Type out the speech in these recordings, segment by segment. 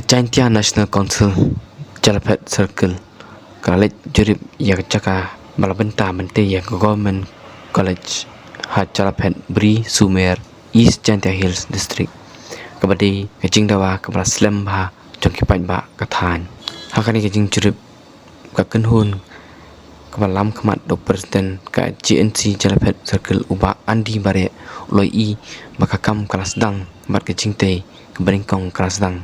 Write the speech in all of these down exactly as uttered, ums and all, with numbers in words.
Jaintia National Council Jalaphet Circle ka la leit jurip ïa ka jaka ba la bynta ban tei ïa ka Government College ha Jalaphet Bri Sumer, East Jaintia Hills District, kaba dei ka jingdawa kaba la slem bha jong ki paidbah ka thaiñ. Ha kane ka jingjurip ka kynhun kaba lam khmat da u President ka J N C Jalaphet Circle u Bah Andy Bareh u la ïohi ba ka kam ka la sdang bad ka jingtei kaba nyngkong ka la sdang,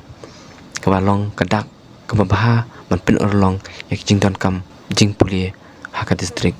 kaba long ka dak kaba bha ban pynurlong ïa ka jingdonkam jingpule ha ka district.